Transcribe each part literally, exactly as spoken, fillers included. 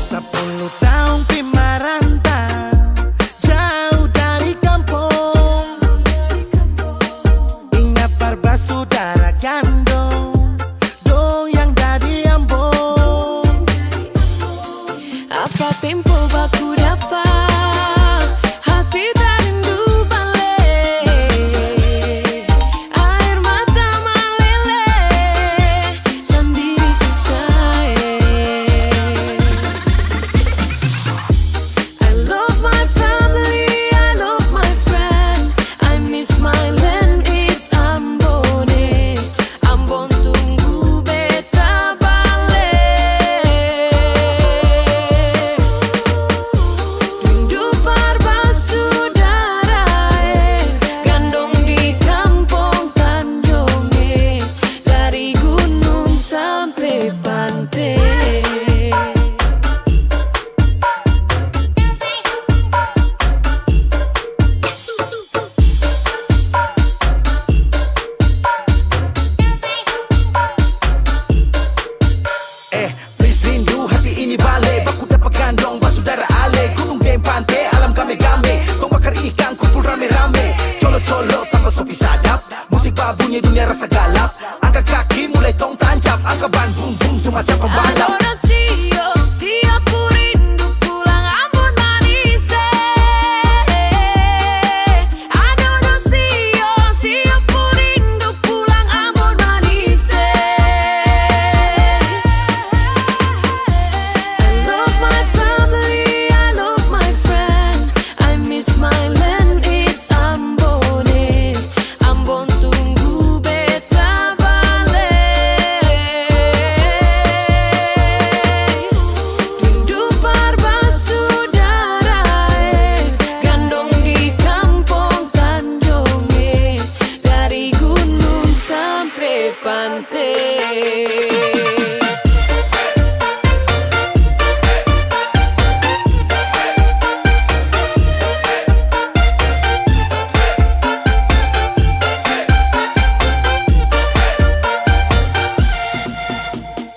Sapuluh taong pi marantau, jauh dari kampong. Inga par basudara gandong, dong yang da di Ambon. Apa tempo baku dapa, hati tarindu bale. Aer mata malele, sandiri susah, eh. I love my family, I love my friend, I miss my land, it's Ambon, eh. Ambon tunggu beta bale. Rindu par basudara, eh, gandong di kampong Tanjong, eh, dari gunung sampe pante. Eh, please rindu hati ini bale, baku dapa gandong basudara ale, gunung deng pante, alam game-game, tong bakar ikang, kumpul rame-rame, colo-colo tambah sopi sadap, musik babunyi dunia rasa galap, angka kaki mulai tong tancap, angka ban bum bum su macam pembalap. Adorasio, sio ku rindu pulang Ambon manis, eh. Adorasio, sio ku rindu pulang Ambon manis, eh. I love my family, I love my friend, I miss my land, it's Ambon, eh. Ambon tunggu beta bale. Rindu par basudara, eh, gandong di kampong Tanjong, eh, dari gunung sampe pante.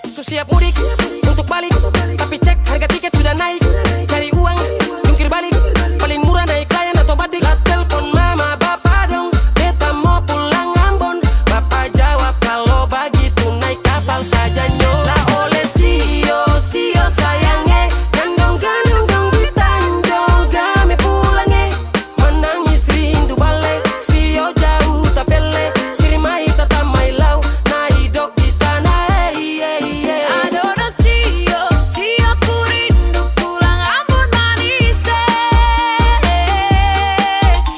Su siap mudik untuk balik, tapi cek harga tiket sudah naik. Cari uang, jungkir balik, paling murah naik Lion atau Batik. La telpon mama bapa dong, beta mo pulang Ambon. Bapa jawab, "Kalo bagitu naik kapal saja nyo." La oleh sio, sio sayang e, gandong-gandong dong di Tanjong, dame pulang e. Manangis rindu bale, sio jauh tapele, ciri mai tata mai lau, nai dok di sana, eh, eh, eh. Adorasio, sio ku rindu pulang Ambon manis, eh.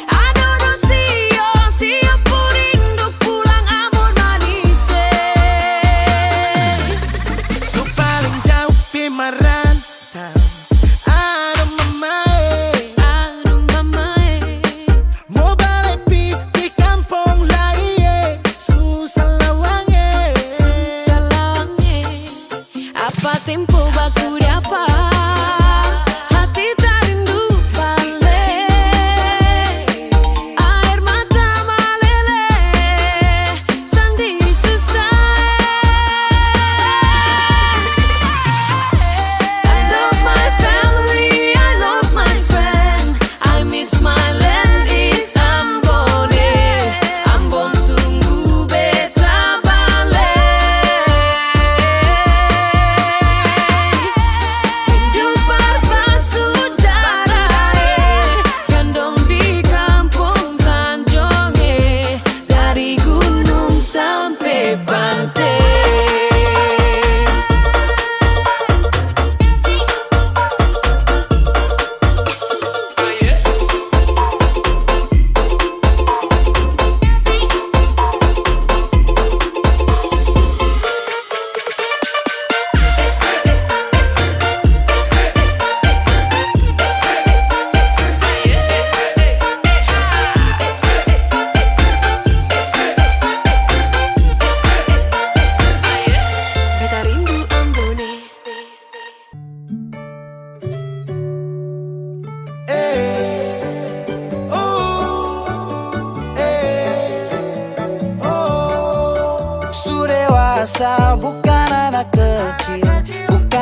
Adorasio, sio ku rindu pulang Ambon manis, eh. Su paling jauh pi maran. Aduh mamae, aduh mamae, mo bale pi di kampong lai e, susah lawang e, susah lawang e. Apa tempo baku dapa, hati tarindu bale. Aer mata malele, sandiri susah. I love my family, I love my friend, I miss my land, it's Ambon, eh. Ambon tunggu beta bale. Rindu pa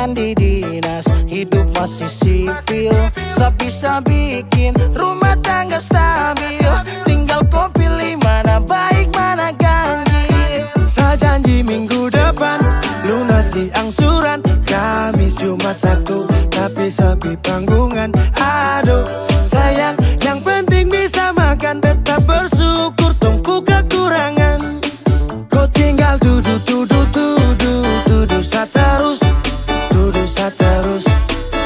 di dinas, hidup masih sipil. Sa bisa bikin rumah tangga stabil. Tinggal ko pilih mana baik, mana ganjil. Sa janji minggu depan lunasi angsuran. Kamis, Jumat, Sabtu, tapi sepi panggungan. Aduh, sayang, yang penting bisa makan. Tetap bersyukur tong pu kekurangan. Ko tinggal tudu, tudu, tudu, tudu sa tarus, tudu sa tarus,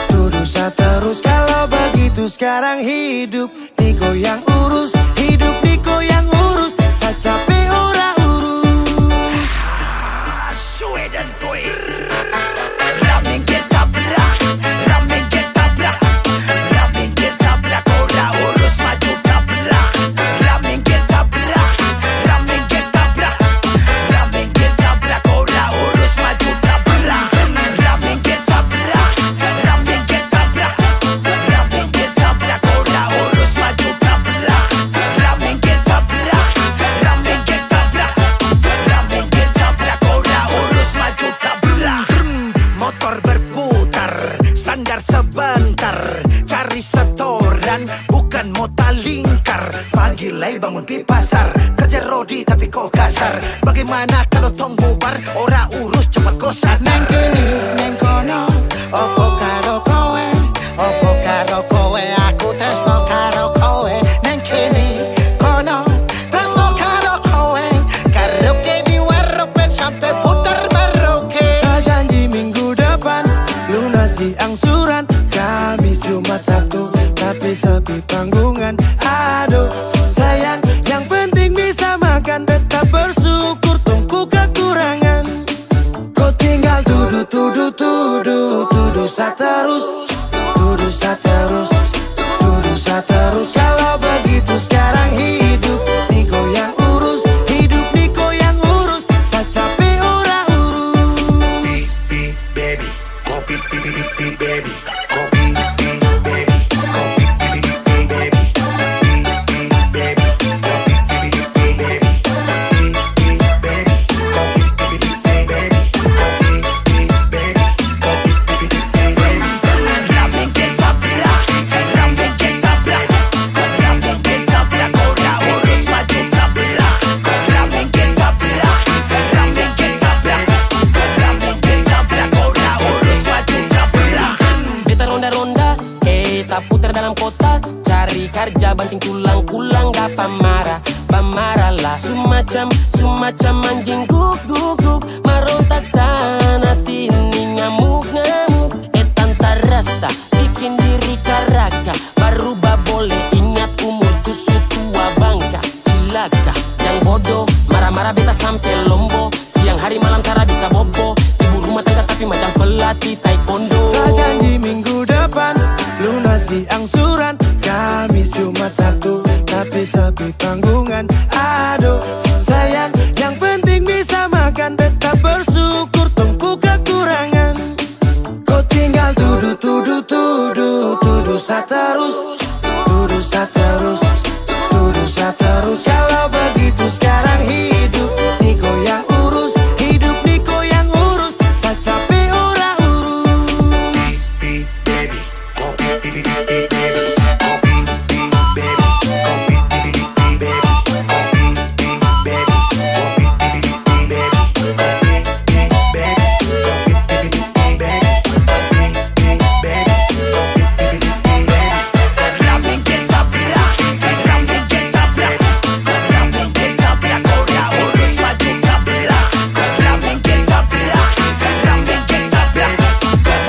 tudu sa tarus. Kalau begitu sekarang hidup ni ko yang urus, hidup ni ko yang urus. Sa cape ora urus. Sue dan Toy. Rameng ketabrak, rameng ketabrak, rameng ketabrak, ora urus maju tabrak. Rameng ketabrak, rameng ketabrak, rameng ketabrak, ora urus maju tabrak. Rameng ketabrak, rameng ketabrak, rameng ketabrak, ora urus maju tabrak. Rameng ketabrak, rameng ketabrak, rameng ketabrak, ora urus maju tabrak. Motor berputar, standar sebentar, cari setoran, bukan mota lingkar. Pagi lai bangun pi pasar, kerja rodi tapi ko kasar. Bagaimana kalo tong bubar, ora urus cepat ko sadar. Neng kini, neng kono, opo karo kowe, opo karo kowe, aku tresno karo kowe. Neng kini, kono, tresno karo kowe, karaoke di warung band sampe putar Merauke. Sa janji minggu depan lunasi angsuran. Kamis, Jumat, Sabtu, tapi sepi panggungan. Aduh, sayang, yang penting bisa makan. Tetap bersyukur tong pu kekurangan. Ko tinggal tudu, tudu, tudu, tudu sa tarus, tudu sa tarus, tudu sa tarus. Kalau begitu sekarang hidup ni ko yang urus, hidup ni ko yang urus. Sa cape ora urus. Pi, pi, baby. Kopi, pi, pi, pi, pi, baby. Kopi, pi, baby. Kopi, pi, pi, pi, pi, baby. Pi, pi, baby. Kopi, pi, pi, pi, pi, baby. Pi, pi, baby. Kopi, pi, pi, pi, pi, baby. Kopi, pi, baby. Kopi, pi, pi, pi, pi, baby. Rameng ketabrak, rameng ketabrak, rameng ketabrak, ora urus maju tabrak. Rameng ketabrak, rameng ketabrak, rameng ketabrak, ora urus maju tabrak. Beta ronda-ronda, eh, taputar dalam kota, cari karja banting tulang, pulang dapa mara, bamara la. Su macam, su macam anjing guk, guk, guk, marontak sana sini, ngamuk, ngamuk. Eh, tanta rasta, bikin diri karaka, baru babole, ingat umurku su tua bangka. Cilaka, jang bodo, mara-mara beta sampe lombo. Siang hari malam tara bisa bobo, ibu rumah tangga tapi macam pelatih taekwondo. Sa janji minggu depan lunasi angsuran. Kamis, Jumat, Sabtu, tapi sepi panggungan. Aduh, sayang, yang penting bisa makan. Tetap bersyukur tong pu kekurangan. Ko tinggal tudu, tudu, tudu, tudu sa tarus, tudu sa tarus, tudu sa tarus. Kalau begitu sekarang hidup ni ko yang urus, hidup ni ko yang urus. Sa cape ora urus. Pi, pi, baby. Kopi, pi, pi, pi, pi, baby. Kopi, pi, baby. Kopi, pi, pi, pi, pi, baby. Kopi, pi, baby. Kopi, pi, pi, pi, baby. Kopi, pi, pi, pi, baby. Kopi, pi, pi, pi, pi, baby. Kopi, pi, baby. Kopi, pi, pi, pi, baby. Rameng ketabrak, rameng ketabrak, rameng ketabrak, ora urus maju tabrak. Rameng ketabrak, rameng ketabrak,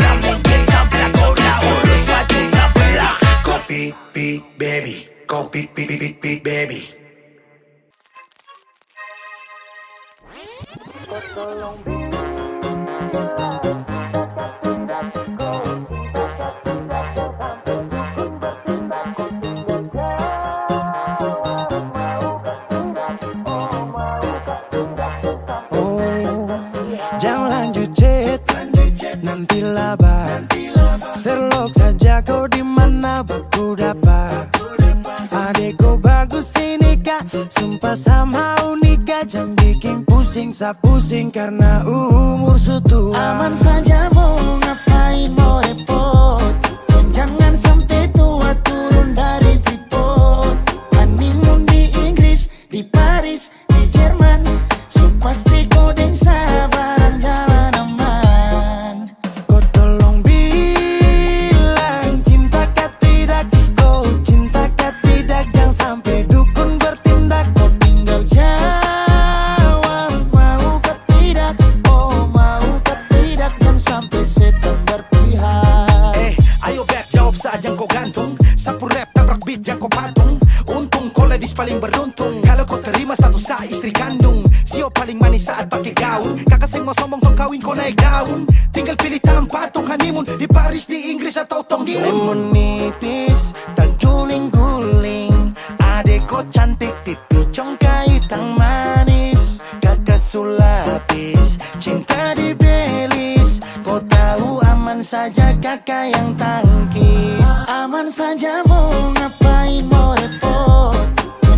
rameng ketabrak, ora urus maju tabrak. Kopi, pi, baby. Kopi, pi, pi, pi, pi, baby. Oh, jang lanjut chat, nanti laba. Serlok saja ko di mana baku dapa. Ade ko bagus ini ka, sumpah sa mau nikah. Jang biking pusing, sa pusing karna umur su tua. Aman saja bohong apa? paling beruntung. Kalo ko terima status sa istri kandung, sio paling manis saat pake gaun. Kaka seng mau sombong, tong kawin ko nae gaun. Tinggal pilih tampa tong honeymoon, di Paris, di Inggris, atau tong di Lemon nipis, taguling-guling. Ade ko cantik, pipi congkai tang manis. Kaka su lapis, cinta di Belize. Ko tau aman saja kaka yang tangkis. Aman saja mo ngapain mo repot.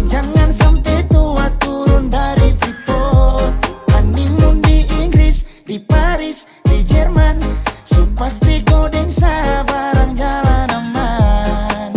Jangan sampe tua turun dari Freeport. Honeymoon di Inggris, di Paris, di Jerman. Su pasti ko deng sa barang jalan aman.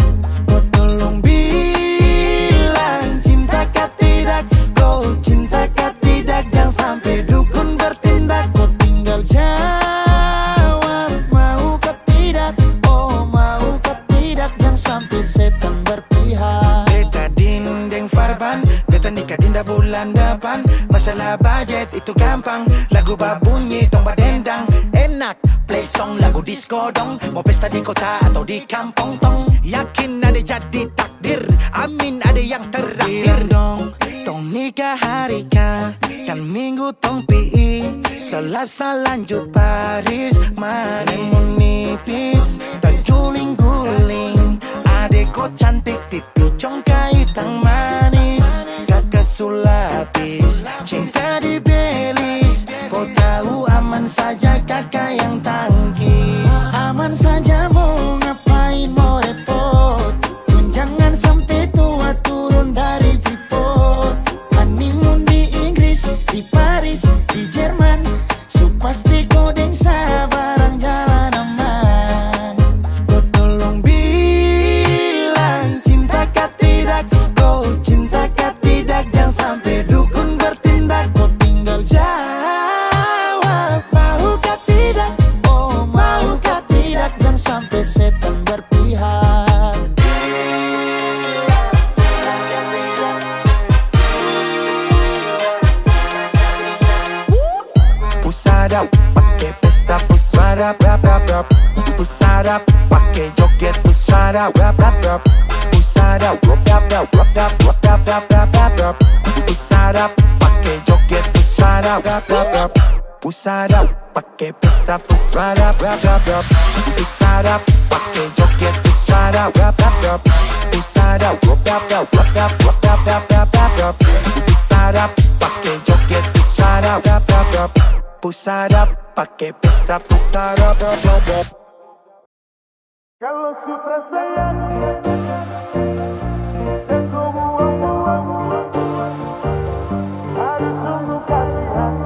Ko tolong bilang cinta ka tidak, ko cinta ka tidak, jang sampe dukun bertindak. Ko tinggal jawab mau ka tidak, oh mau ka tidak, jang sampe setan berpihak. Beta dinding Farban, beta nikah dinda bulan depan. Masalah budget itu gampang, lagu babunyi tong badendang. Enak, play song lagu disco dong. Mo pesta di kota atau di kampong tong. Yakin ada jadi takdir, amin ada yang terakhir. Bilang dong, tong nikah hari ka, kan minggu tong pi. Selasa lanjut Paris, manis. Lemon nipis, taguling-guling. Ade ko cantik, pipi congkai tang manis. Kaka su lapis, cinta di Belize. Ko tau aman saja kaka yang tangkis. Aman saja mo ngapain mo repot. Pun jangan sampe tua turun dari Freeport. Honeymoon di Inggris, di Paris, di Jerman. Su pasti ko deng sa barang jalan aman. Ko tolong bilang cinta ka tidak, ko cinta ka tidak, jang sampe dukun bertindak. Ko tinggal jawab mau ka tidak, oh mau ka tidak, jang sampe setan berpihak. Pusada, pake pesta pusada, rap, rap, rap. Pusada, pake joget pusada, rap, rap, rap. Pusada, rap, rap, rap, rap, rap, rap, rap, rap, rap, rap. Pusada, pake joget pusada, rap, rap, rap. Pusada, pake pesta pusada, rap, rap, rap. Pusada, pake joget pusada, rap, rap, rap. Pusada, rap, rap, rap, rap, rap. Pusada, pake joget pusada, rap, rap, rap. Pusada, pake pesta pusada, rap, rap, rap. Kalo su tra sayang, jang ko buang-buang. Aduh, sungguh kasihan.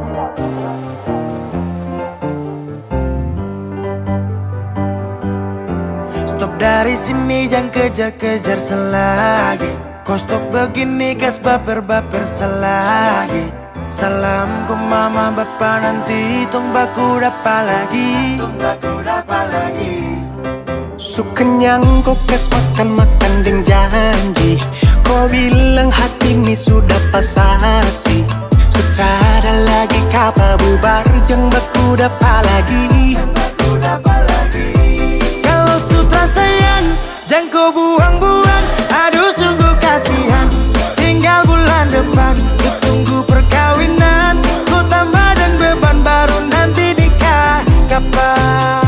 Stop dari sini, jang kejar-kejar sa lagi. Ko stop begini, kas baper-baper sa lagi. Salam ko mama bapa, nanti tong baku dapa lagi. Tong baku dapa lagi. Su kenyang ko kas makan-makan deng janji. Ko bilang hati ni su dapa sasi. Su trada lagi kapa bubar, jang baku dapa lagi. Jang baku dapa lagi. Kalo su tra sayang, jang ko buang-buang, aduh sungguh kasihan. Tinggal bulan depan, ku tunggu perkawinan. Ku tambah deng beban baru nanti nikah kapan?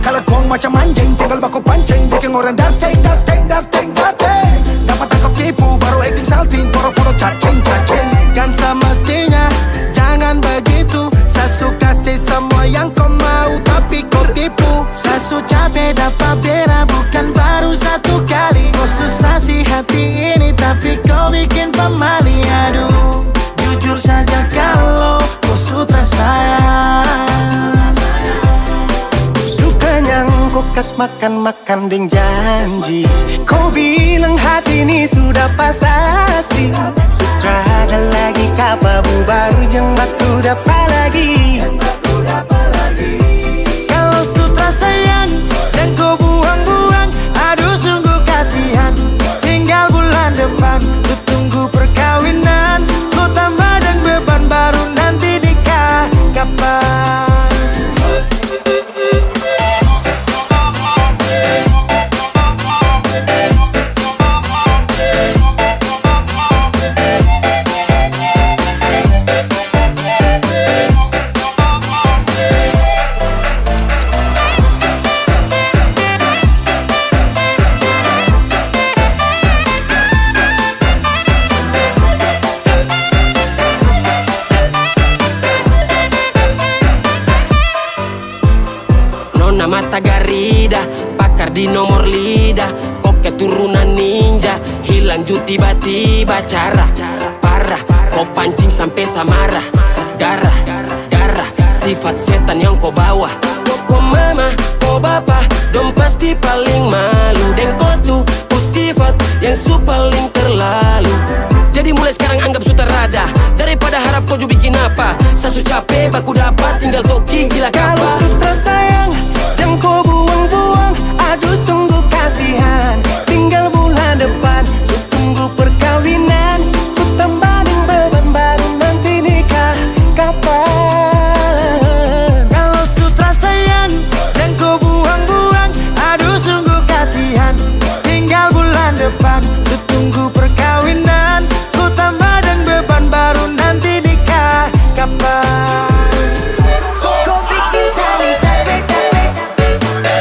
Kalo kong macam anjing, tinggal baku pancing, biking orang darteng, darteng, darteng, darteng. Dapat tangkap tipu, baru acting salting, poro-poro cacing, cacing. Kan semestinya jangan begitu. Sa su kasi samua yang ko mau, tapi ko tipu. Sa su cabe dapa bela, bukan baru satu kali. Ko su sasi hati ini, tapi ko bikin pamali. Aduh, jujur saja kalo ko su tra sayang. Su kanyang ko kas makan-makan deng janji. Ko bilang hati ni sudah pasasi, sutra ada lagi ka babu baru jang baku dapa lagi. Kalo sutra sayang, jang ko buang-buang. Aduh, sungguh kasihan. Tinggal bulan depan, su tunggu perkawinan. Ko tambah deng beban baru, nanti nikah kapan? Nona Mata Garida, pakar di nomor lidah. Ko keturunan ninja, hilang ju tiba-tiba. Cara parah, ko pancing sampe samara. Gara-gara sifat setan yang ko bawa. Ko mama, ko bapa, dong pasti paling malu deng ko tu. Sifat yang su paling terlalu. Jadi mulai skarang anggap su tarada, daripada harap ko ju bikin apa. Sa su cape baku dapa, tinggal toki gila kapa. Kalo su tra sayang, jang ko buang-buang. Aduh, sungguh kasihan. Tinggal bulan depan, su tunggu perkawinan. Ku tambah deng beban baru, nanti nikah kapan? Kalo su tra sayang, jang ko buang-buang. Aduh, sungguh kasihan. Tinggal bulan depan, su tunggu perkawinan. Ku tambah deng beban baru, nanti nikah kapan? Ko bikin Sani cape, cape, cape.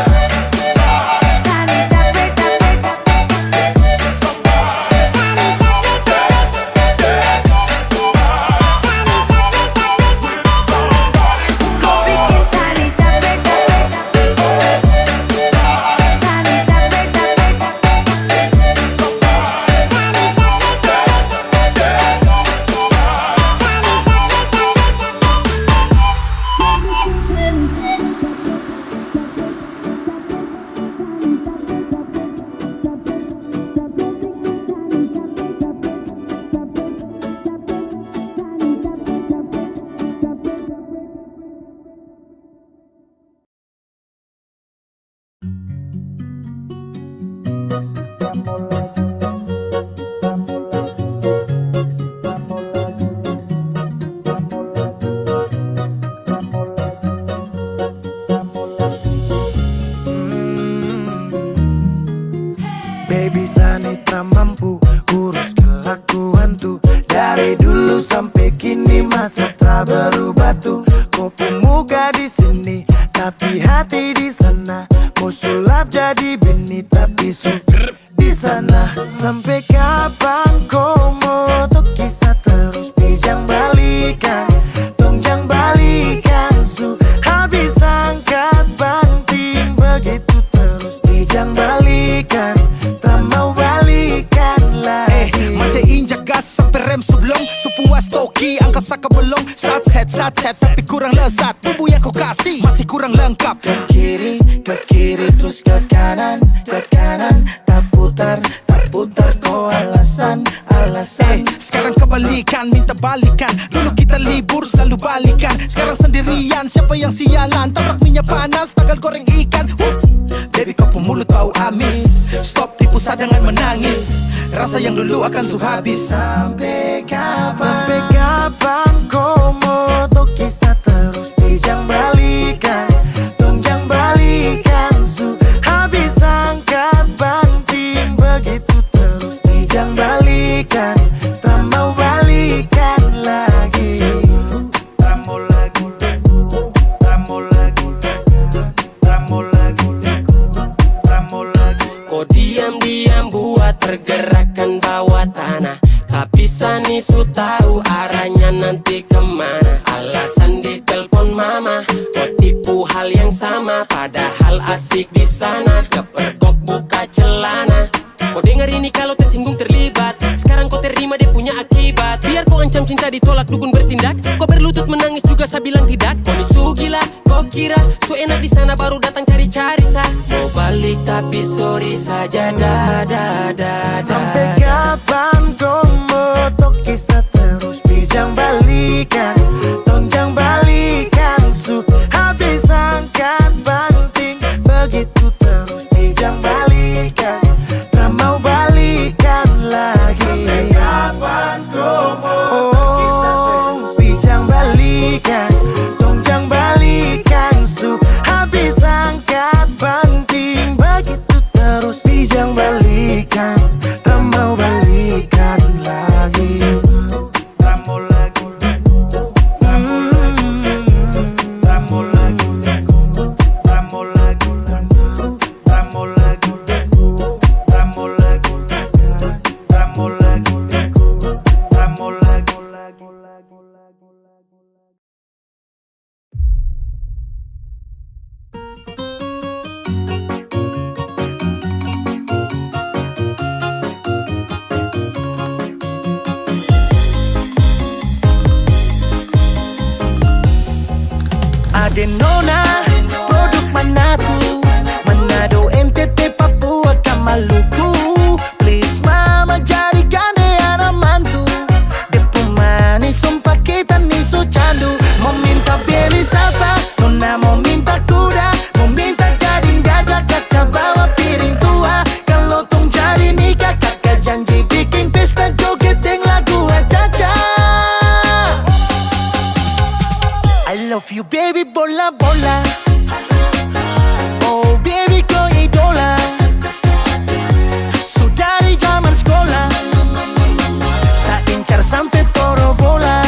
Baby Sani tra mampu urus kelakuan tu. Dari dulu sampe kini masa tra berubah tu. Ko pung muka di sini, tapi hati di sana. Mo sulap jadi bini, tapi su di sana. Sampe kapan ko mo toki sa terus? Pi jang balikan, tong jang balikan. Su habis angkat banting begitu terus. Pi jang balikan, tra mau balikan lagi. Eh, mace injak gas sampe rem su blong, su puas toki angka saka bolong. Sat, set, sat, set, tapi kurang lesat. Bumbu yang ko kasi masih kurang lengkap. Ke kiri, ke kiri, trus ke kanan, ke kanan. Taputar, taputar, ko alasan, alasan. Eh, skarang kebalikan, minta balikan. Dulu kita libur, selalu balikan. Skarang sendirian, siapa yang sialan? Tabrak minyak panas, tagal goreng ikan. Uff, baby, ko pung mulut bau amis. Stop tipu sa dengan menangis. Rasa yang dulu akan su habis. Sampe kapan? Sampe kapan ko mo toki sa terus? Pi jang balikan, tong jang balikan. Su habis angkat banting begitu terus. Pi jang balikan, tra mau balikan lagi. Ko diam-diam buat pergerakan bawah tanah, tapi Sani su tau arahnya nanti kemana. Alasan ditelpon mama, ko tipu hal yang sama, padahal asik di sana, kepergok buka celana. Ko dengar ini kalo tersinggung terlibat, skarang ko terima dia punya akibat. Biar ko Macam cinta ditolak, dukun bertindak. Ko berlutut menangis juga sa bilang tidak. Ko ni su gila, ko kira su enak di sana baru datang cari-cari sa. Mo balik tapi sorry saja, da, da, da, da. Sampe kapan dong mo tong kisah terus? Pi jang balikan, tong jang balikan. Su habis angkat banting, begitu terus. Pi jang balikan, tra mau balikan lagi. Sampe kapan ko mo kisah terus? Pi jang balikan, tong jang balikan. Su habis angkat banting, bagitu terus. Pi jang balikan, tra mau balikan lagi. Ade nona, produk Manado, Manado, N T T, Papua, ka Maluku. Please mama jadi gande ana mantu. Dia pung manis sumpa kita ni su candu. Mo minta beli sapa? Nona mo minta kuda, mo minta gading gajah, kaka bawa piring tua. Kalo tong jadi nikah, kaka janji biking pesta joget deng lagu acaca. I love you baby bola bola. Oh baby ko idola. Su dari jaman skola, sa incar sampe poro bola.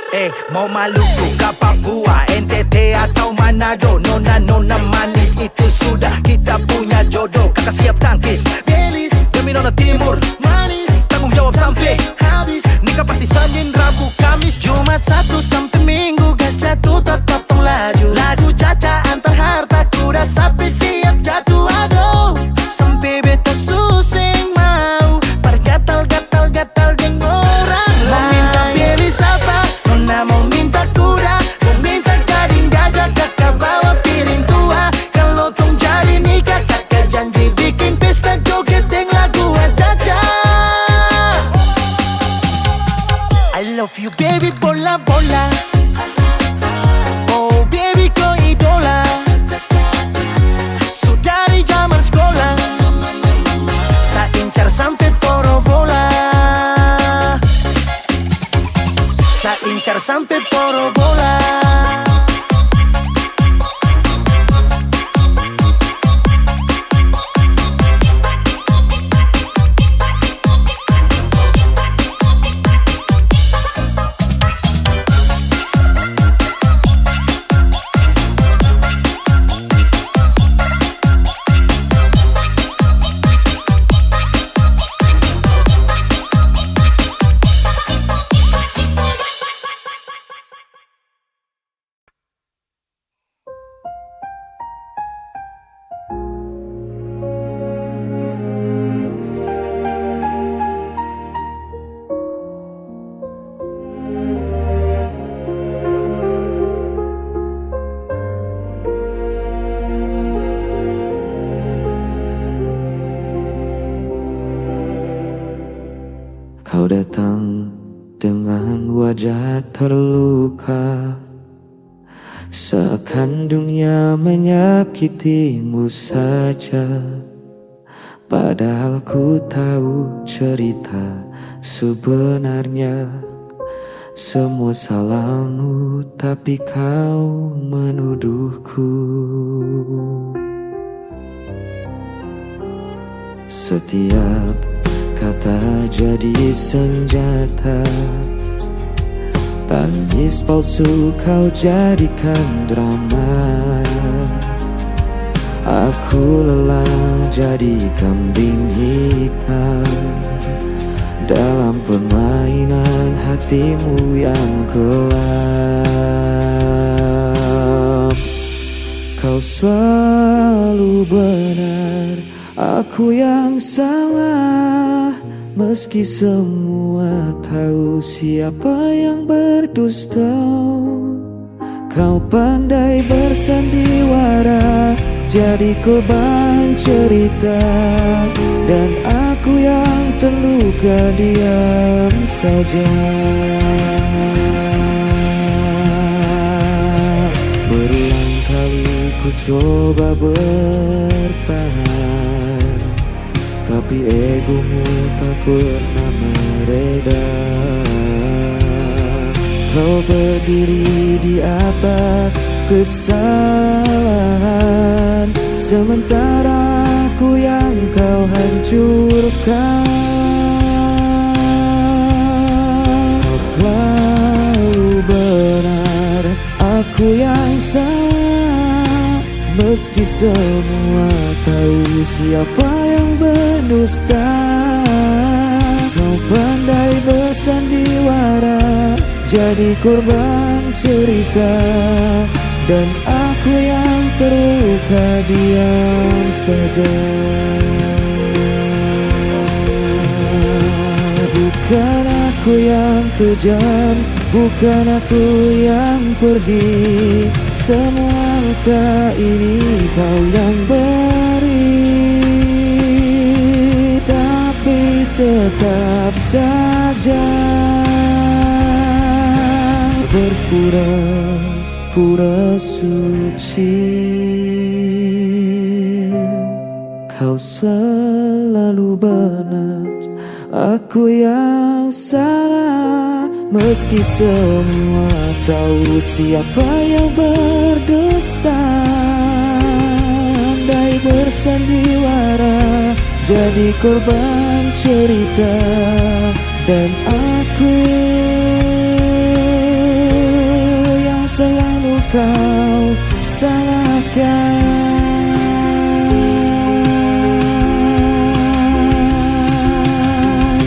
Eh, mo Maluku ka Papua, N T T atau Manado, nona-nona manis itu sudah kita punya jodoh. Kaka siap tangkis, belis, demi nona timur manis. Tanggung jawab sampe habis. Nikah partisan deng Rabu, Kamis, Jumat, Sabtu sampe Minggu, gas jatu tatap tong laju. Lagu caca antar harta kuda, sapi siap jatu, aduh. Sampe beta su seng mau par gatal-gatal-gatal deng orang laeng. Mo minta beli sapa? Nona mo minta kuda, mo minta gading gajah, kaka bawa piring tua. Kalo tong jadi nikah, kaka janji biking pesta joget deng lagu acaca. I love you baby bola bola. Oh baby ko idola. Su dari jaman skola, sa incar sampe poro bola. Sa incar sampe poro bola. Kau datang dengan wajah terluka, seakan dunia menyakitimu saja. Padahal ku tahu cerita sebenarnya, semua salahmu, tapi kau menuduhku. Setiap Kata jadi senjata, tangis palsu kau jadikan drama. Aku lelah jadi kambing hitam dalam permainan hatimu yang kelam. Kau selalu benar, aku yang salah, meski semua tahu siapa yang berdusta. Kau pandai bersandiwara, jadi korban cerita, dan aku yang terluka diam saja. Berulang kali ku coba bertahan, tapi egomu tak pernah mereda. Kau berdiri di atas kesalahan, sementara aku yang kau hancurkan. Kau selalu benar, aku yang salah, meski semua tahu siapa yang berdusta. Kau pandai bersandiwara, jadi korban cerita, dan aku yang terluka diam saja. Bukan aku yang kejam, bukan aku yang pergi, semua luka ini kau yang beri, tapi tetap saja berpura-pura suci. Kau selalu benar, aku yang salah. Meski semua tahu siapa yang berdusta, andai bersandiwara, jadi korban cerita, dan aku yang selalu kau salahkan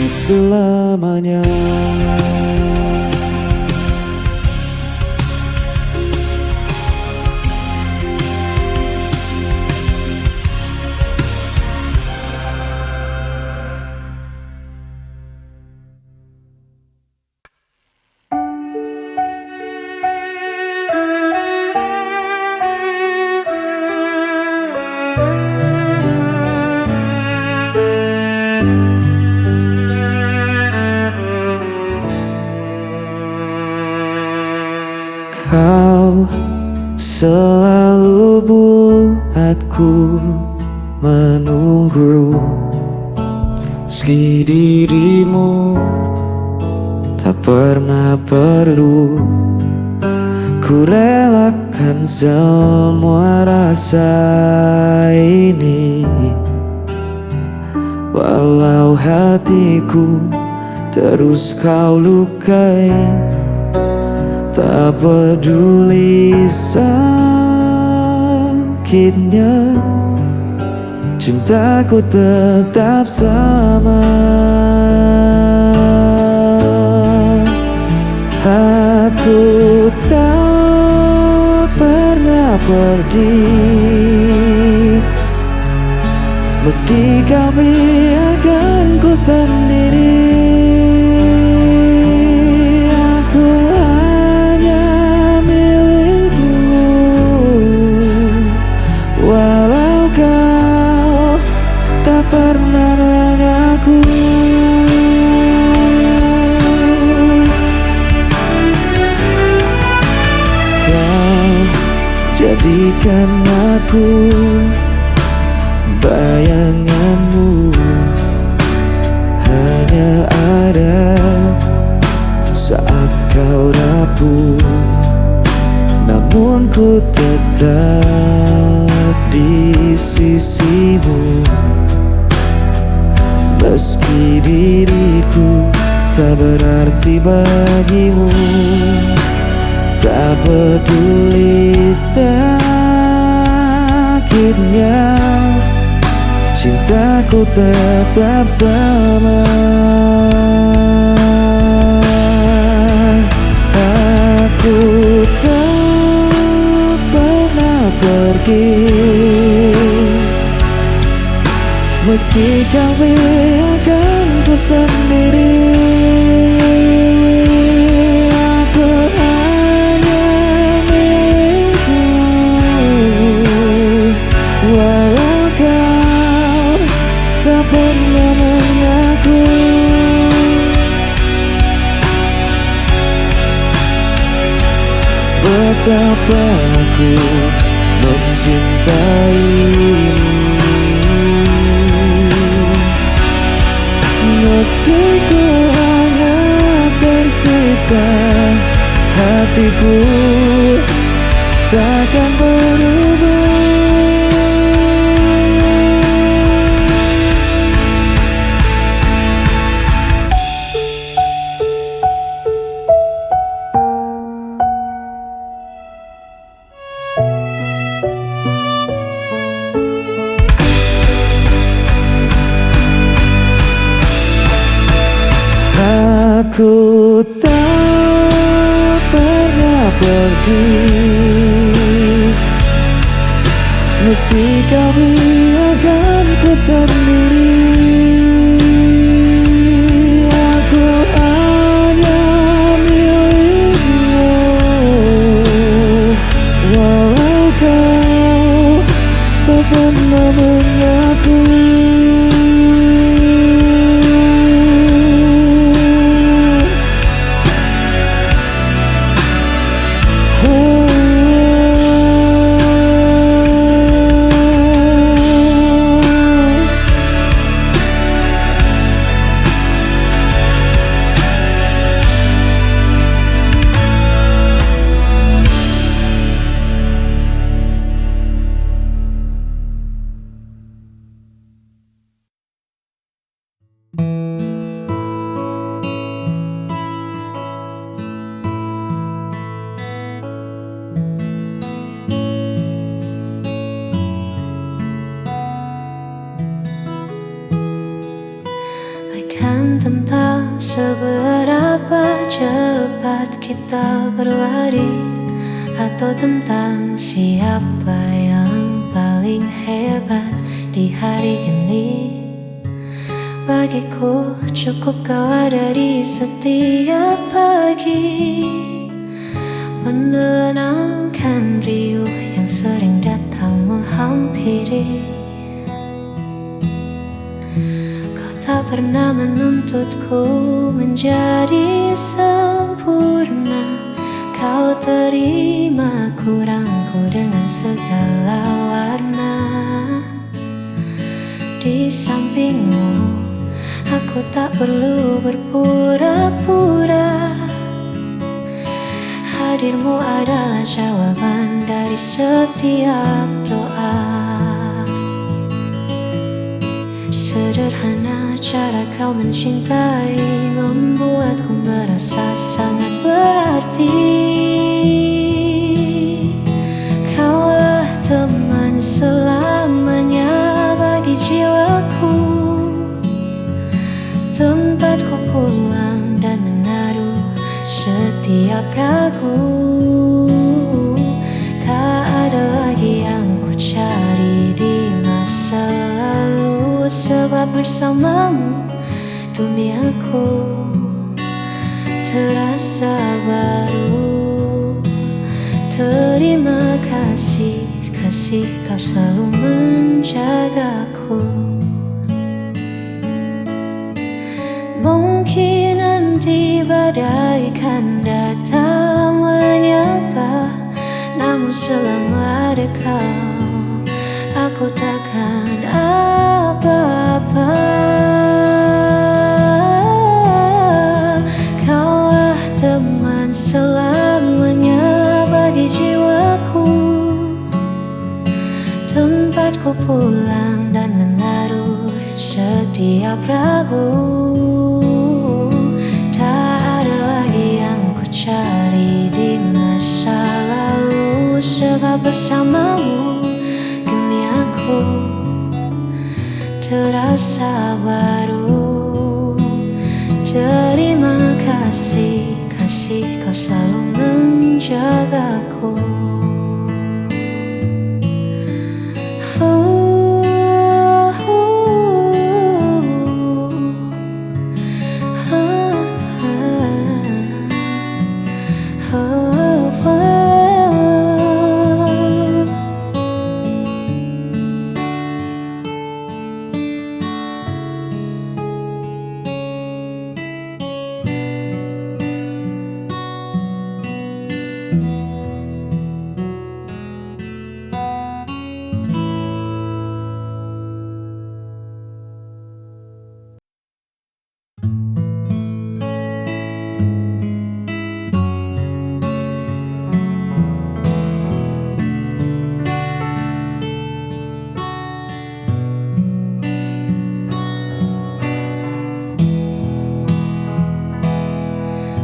selamanya. Kau selalu buatku menunggu, meski dirimu tak pernah perlu. Ku relakan semua rasa ini, walau hatiku terus kau lukai. Tak peduli sakitnya, cintaku tetap sama. Aku tak pernah pergi, meski kau biarkan ku sendiri. Aku hanya milikmu, walau kau tak pernah mengaku. Kau jadikan aku bayanganmu, hanya ada saat kau rapuh, namun ku tetap di sisimu. Meski diriku tak berarti bagimu, tak peduli sakitnya, cintaku tetap sama. Aku tak pernah pergi, meski kau biarkan ku sendiri. Aku hanya milikmu, walau kau tak pernah mengaku. Betapa ku mencintaimu, meski ku hanya tersisa, hatiku takkan berubah. Aku tak pernah pergi, meski kau biarkan ku sendiri. Aku hanya milikmu, walau kau tak pernah mengaku. Bagaikan tentang seberapa cepat kita berlari, atau tentang siapa yang paling hebat di hari ini. Bagiku cukup kau ada di setiap pagi, menenangkan riuh yang sering datang menghampiri. Kau tak pernah menuntutku menjadi sempurna, kau terima kurangku dengan segala warna. Di sampingmu, aku tak perlu berpura-pura. Hadirmu adalah jawaban dari setiap doa. Sederhana cara kau mencintai, membuatku merasa sangat berarti. Kaulah teman selamanya bagi jiwaku, tempat ku pulang dan menaruh setiap ragu. Tak ada lagi yang ku cari di masa lalu, sebab bersamamu duniaku terasa baru. Terima kasih, kasih kau selalu menjagaku. Mungkin nanti badai kan datang menyapa, namun selama ada kau, aku takkan apa-apa. Kaulah teman selamanya bagi jiwaku, tempat ku pulang dan menaruh Setiap ragu, tak ada lagi yang ku cari di masa lalu, sebab bersamamu duniaku terasa baru. Terima kasih, kasih kau selalu menjagaku.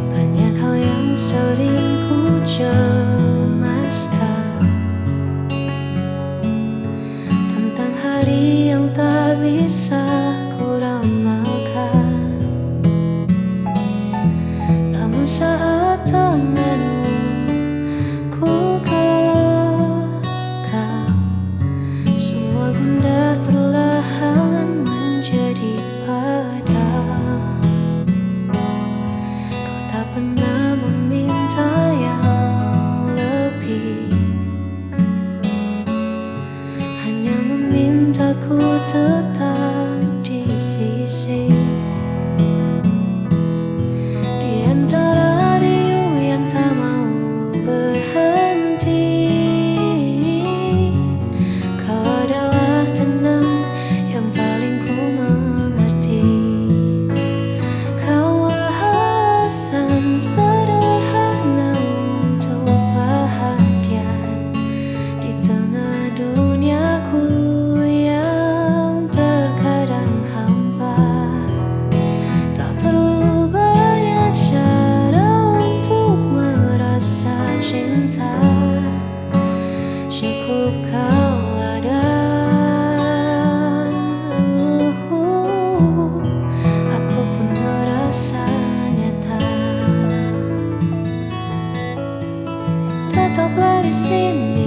Banyak hal yang sering ku cemaskan, tentang hari yang tak bisa ku ramalkan. Namun saat tanganmu ku genggam, semua gundah perlahan menjadi padam. Kau tak pernah meminta yang lebih, hanya meminta ku tetap di sisi. Di antara rindu yang tak mau berhenti, kau adalah tenang yang paling ku mengerti. Kau alasan sederhana untuk bahagia di tengah duniaku yang terkadang hampa. Tak perlu banyak cara untuk merasa cinta, cukup kau ada. Aku pun merasa nyata. Tetaplah di sini